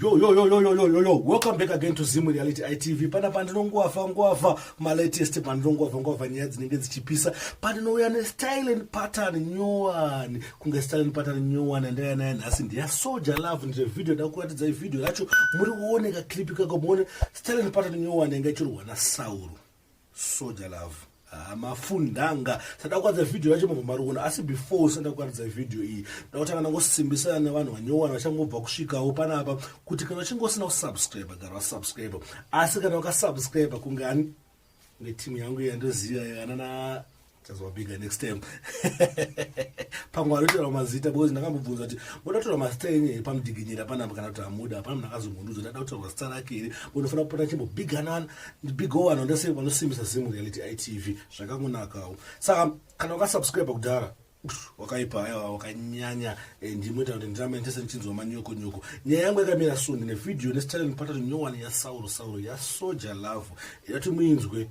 Yo yo yo yo yo yo yo yo, welcome back again to Zim Reality ITV. Pana pandinongowafa ngowafa malatest, pandinongowafa ngowafa nyaya dzinenge dzichipisa, pandinouya nestyle and pattern nyowani, kunge style and pattern nyowani yandauya nayo nhasi ndeya Soul Jah Love. Ndine video, ndakuratidzai video racho, muri kuone kaclip kako, muone style and pattern nyowani yanga ichirwa naSauro Soul Jah Love. Ah, mafundanga sada kuratidza vhidhiyo yacho mabva mariona. Asi before usanda kuratidza vhidhiyo iyi, nda kutanga ndangosimbisana nevanhu vanyowani vachangobva kusvikawo panapa kuti kana uchinge usina kusubscribe, gara wasubscribe. Asi kana wakasubscribe, kunge ani netimu yangu yandoziva yanana tazovabiga next time, pamwe vanotaura mazita, because ndakambobvunza kuti moda kutaura mazita enyu here pamudhiginyira panapa kana kuti hamuda. Hapana munhu akazombondiudza kuti ada kutaurwa zita rake here. Unofanira kupota chimbobhiganana, bigo vanhu ndose vanosimbisa Zim Reality ITV, zvakangonakawo. Saka kana wakasubscribe kudhara, wakaipa, aiwa, wakanyanya. Ndimoita kuti ndirambe ndese ndichinzwa manyoko nyoko. Nyaya yangu yakamira so: ndine vhidhiyo nestyle pattern nyowani yaSauro Sauro, yaSoul Jah Love. Yati muinzwe,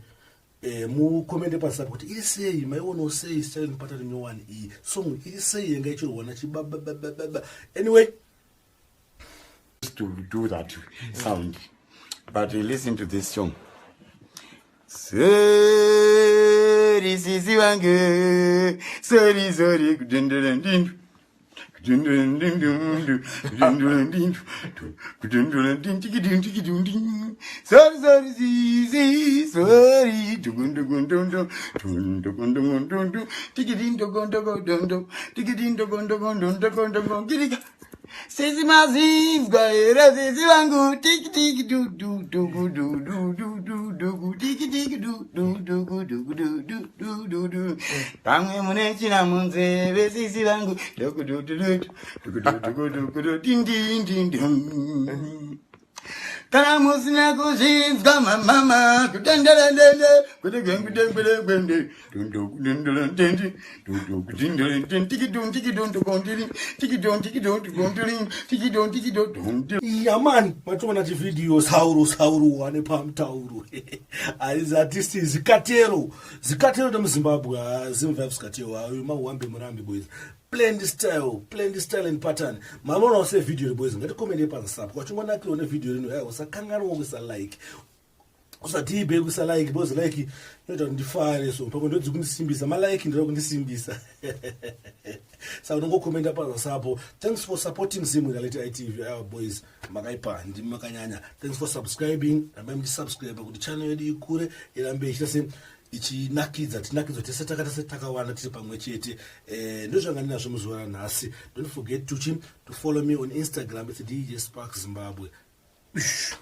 mukomende pasi apo kuti iri sei, maionawo sei style pattern nyowani iyi, song iri sei yanga ichirwa nachibabababa. Anyway. To do that sound. But you listen to this song. Sorry, sisi wangu. Sorry, sorry. Kudundulundindu. Kudundulundindu. Kudundulundindu. Kudundulundindu. Sorry, sorry, sisi. Sorry. Dugundugundundu. Dundugundungundu. Tikidindogondogodondo. Tikidindogondogondogondogondogo. Kirika. Sisi mazinzwa here, sisi vangu? Tiki tiki du du du du du du du du du, tiki tiki du du du du du du du du du du. Pamwe mune china munzeve, sisi vangu. Duku du du du du du du du du, din din din din. Kana musina kuzvinzwa, mamama, kutenderendende kutegengudengudengwende dundokudendolendende dundokudendolendende tikidontikidondokondiri tikidontikidondokondiri tikidontikidodonde. Yamani, matoona chivhidhiyo. Sauro Sauro wane pamutauro aizi artist zikatero zikatero temuZimbabwe, Zim Vibes katero ayo mahuambe murambi boys. Blend style, blend style and pattern. Mamonawo sevhidhiyo ri, boys? Ngatikomende pansapo kwachingonakirwa nevhidhiyo rino. Aiwa, usakanganwa kuisa like, usadhibhe kuisa like, because like inoita kuti ndifare. So pamwe ndodzi kundisimbisa, malike ndoda kundisimbisa. Saka unongokomenda pasapo. Thanks for supporting Zim Reality ITV. Our boys, makaipa, ndimi makanyanya. Thanks for subscribing. Rambai muchisubscribe kuti channel yedu ikure, irambe ichiita se ichinakidza, tinakidzwa tese, takaita setakawanda, tiri pamwe chete. Ndozvanga ndinazvo muzuva ranhasi. Don't forget to follow me on Instagram, it's DJ Sparks Zimbabwe. Ush.